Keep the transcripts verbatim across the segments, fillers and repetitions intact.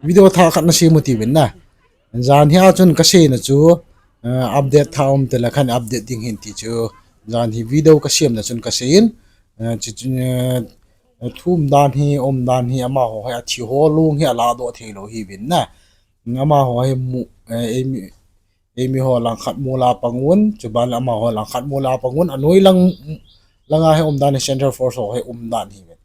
video thah khat nasem u tiuvin na. Jan hi a chun kaseina chu, eh, update thah um tele khan update ding hin ti chu. Jan hi video kasemna chun kasei in, eh, chu, chu, eh, thu umdan hi, umdan hi amaho hi athi ho long hi aladoh theilou hiuvin na. Amaho hi mu, eh, eimi, eimi ho langkhat mol a pang un, chuban le amaho langkhat mol a pang un, anoi lang, langa hi umdan hi Central Force ho hi umdan hiuvin.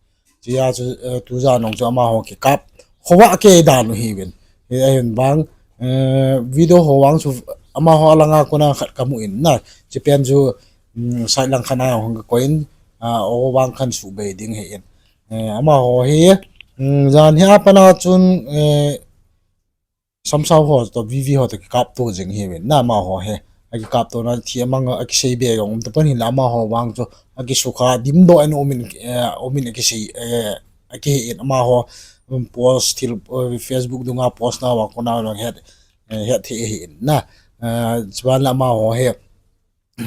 Chea chu, eh, tujan jong chu amaho kikap khovah kei dan u hiuvin. Hi ahin vang, eh, video ho vang chu amaho langa kona khat kamu in na. Chupen chu, mm, side lang khat a hung kakoi in, ah, o vang khan subei ding hi in. Eh, amaho hi, mm, jan hi a pat a chun, eh, Samsao ho toh, V V ho toh kikapto jing hiuvin na amaho hi. Akikaptona thi amang akisei be jong um tapon hinla amaho vang chu akisukha dimdoh in umin, eh, umin akisei, eh, akihi in amaho, um, post thil, eh, Facebook dunga post na vang kona vang het, eh, hetthei ahi in na. Eh, chuban le amaho hi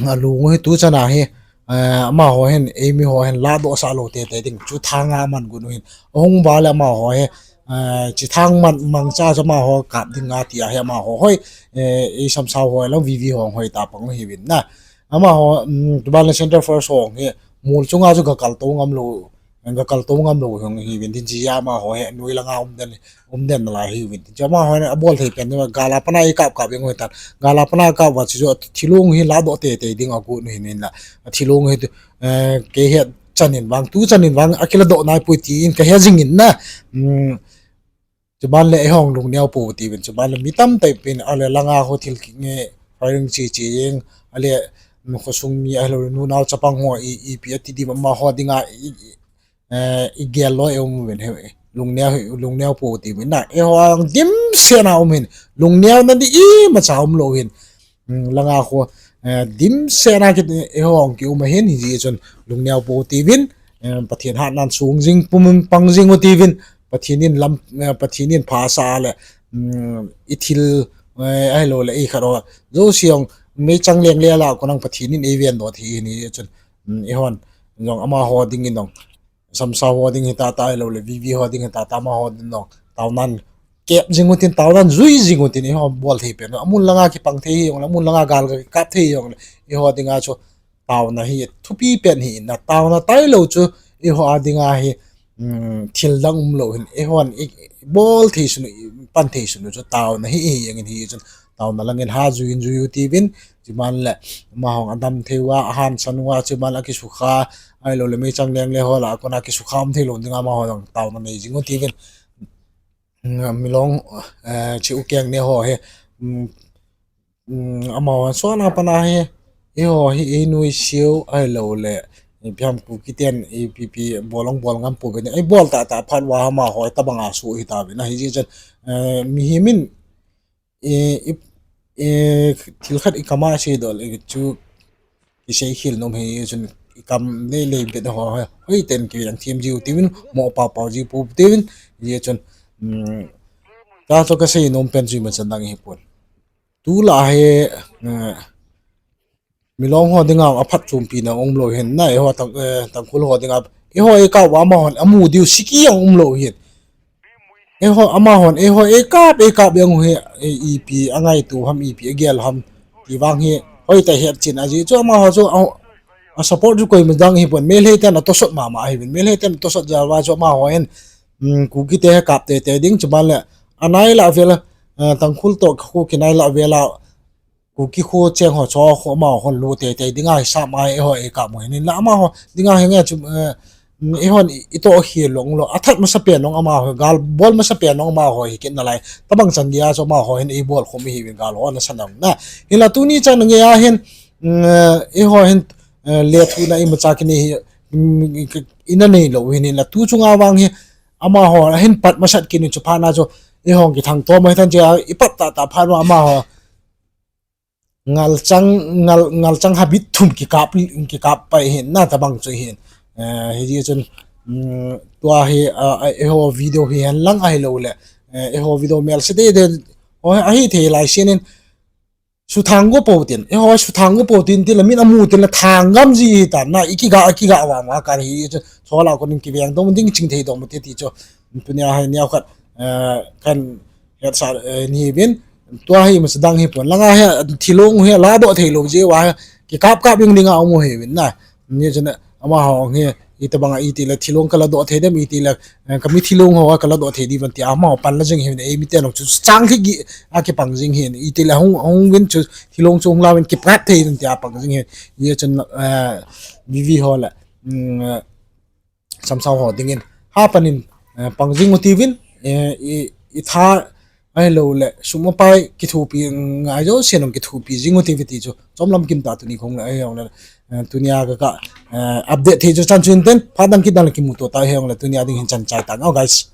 along u hi tuchan a hi, eh, amaho hin, eimi ho hin ladoh sah lou teitei ding chu thanga aman gon u hin. Ahung val le amaho hi, eh, chi thang man, mangcha chu amaho kap dinga tia hi amaho hoi, eh, ei Samsao ho lang V V ho hoi ta pang u hiuvin na. Amaho, mm, chuban le Central Force ho hi mol chunga chu gakalto ngam lou, gakalto ngam lou hung hiuvin tin chea amaho hi noi langa um den, um den nalai hiuvin tin chu amaho hin abol thei pen gal a pat a eikap kap jeng u hitan. Gal a pat a kap uva chu, chu thilong hi ladoh teitei ding agon u hin la. Thilong hi, eh, kei het chan in vang, tuchan in vang akiladoh naipoi tin kahe jing in na. Mm, chuban le eihon lungneo pou tiuvin, chuban le mi tamtah pen ale langa ho thil kinge firing cheche jeng, ale, mm, khosung mi ahilou le nunao chapang ho i, ipi ati dim amaho dinga i, i, eh, igel lou e um uvin hi, lungneo, lungneo pou tiuvin na. Eiho dimset na um hin, lungneona di imacha umlou hin. Hmm, langa kho, eh, dimset na kit, eihon kium ahin, hijeh chun lungneo pou tiuvin, eh, Pathen hatnan sung jing, pum pang jing u tiuvin, Pathen in lam, eh, Pathen in phasah le, hmm, ithil, eh, ahilou le ikhat ho jouse jong meichang lengle lah a kon Pathen in eivendoh thei ahin, hijeh chun, hmm, eihon jong amaho dingin jong Samsao ho ding hitata ahilou le, V V ho ding hitata, amaho ding jong taonan kep jing utin, taonan jui jing utin, eiho bol thei pen, amun langa kipang thei hijongle, amun langa gal kap thei hijongle, eiho dinga chu taona hi thupi pen hi in na, taona tailou chu eiho a dinga hi, um, thil dang umlou hin, eihon ibol thei sun u, ipan thei sun u chu taona hi, hi jeng in hijeh chun taona langin ha jui in jui u tiuvin, chuban le amahon adam thei uva, ahansan uva, chuban le akisukha, ahilou le meichang lengle ho lah a kon akisukha um theilou dinga amaho jong taona nei jing u tiuvin. Milong, eh, chi u keng ne ho hi, um, um, amaho sona pat a hi, eiho hi einuisat u ahilou le, ipi ham Kuki ten ipi ipi bol jong bol ngam pouvin, eibol tahtah phat uva amaho tabang a soh hitauvin na, hijeh chun, eh, mihem in, eh, i, eh, thil khat ikam a seidoh le chu kisei khel nom hijeh chun ikam lele bet ho hi hoiten kiveng them jiu tiuvin, mo pao pao jiu pou tiuvin, hijeh chun, um, kachu kasei nom pen chu imacha dang hipon. Tulai hi, eh, Milong ho dinga aphatchompina umlou hin na, eiho Tang, eh, Tangkhul ho dinga, eiho eikap uva amahon amu diu siki jong umlou hin. Eiho, amahon eiho eikap, eikap jeng u hi, eh, ipi angaito ham, ipi agel ham ti vang hi hoitah hetchen ajeh chu amaho chu a, a support chu koima dang hipon, Meitei ten atosot mama ahiuvin, Meitei ten atosot jal uva chu amaho hin, um, Kuki te hi kap teitei ding, chuban le anai lah vel, eh, Tangkhul toh kho kinai lah vel a Kuki kho cheng ho chu kho amaho hon lo teitei dinga hisap a eiho eikap u hin la, amaho dinga hinge chu, eh, eihon i, itoh khel lou, athat masapen jong amaho, gal bol masapen jong amaho hi kit nalai, tabang chan geiya chu amaho hin eibol khum ihiuvin gal ho nasan jong na. Hinla tuni chan geiya hin, mm, eh, eiho hin, eh, lethuhna imacha kinei hi, mm, ina neilou hin, hinla tu chunga vang hi amaho ahin pat masat kit u chu phatna chu eihon kithang tom ahitan, chea ipat tahtah phat uva amaho ngalchang, ngal, ngalchang habit thum kikap, kikap pai hin na, tabang chu hin. Eh, hijeh chun, um, tua hi, ah, eiho video hi henlang ahilou le, eh, eiho video melse teitei ho ahithei lai seh in, suthang go pou tin, eiho suthang go pou tin, tile min amu tile thanggam ji hitan na, ikiga, ikiga vang vang kar hijeh chun, sola konin kiveng dong ding chingthei dong te ti chu, tunia hi neokhat, kan hetsah ni uvin, tua hi masa dang hi pon langa hi thilong hi ladoh thei lou jeh uva kikap kap jing dinga um u hi uvin na. Ni chun amaho hi itobanga itile thilong kaladoh thei dem, itile kami thilong ho kaladoh thei diu vin tia amaho panla jing hi uvin, eimite jong chu chang lhigih a kipang jing hi, itile hung uvin chu thilong chu hung lauvin kipat thei uvin tia pang jing hi. Ni chun VV ho le Samsao ho dingin hapan in pang jing u tiuvin, itha ahiloule sum apai kithopi ngai jouse jong kithopi jing u tiuvin ti chu chomlam kimtah tuni khongle ahijongle, tunia ka update thei chu chan chu hintin, phat dang kit dang le kimuto ta ahijongle tunia ding hin chan chai tan o guys.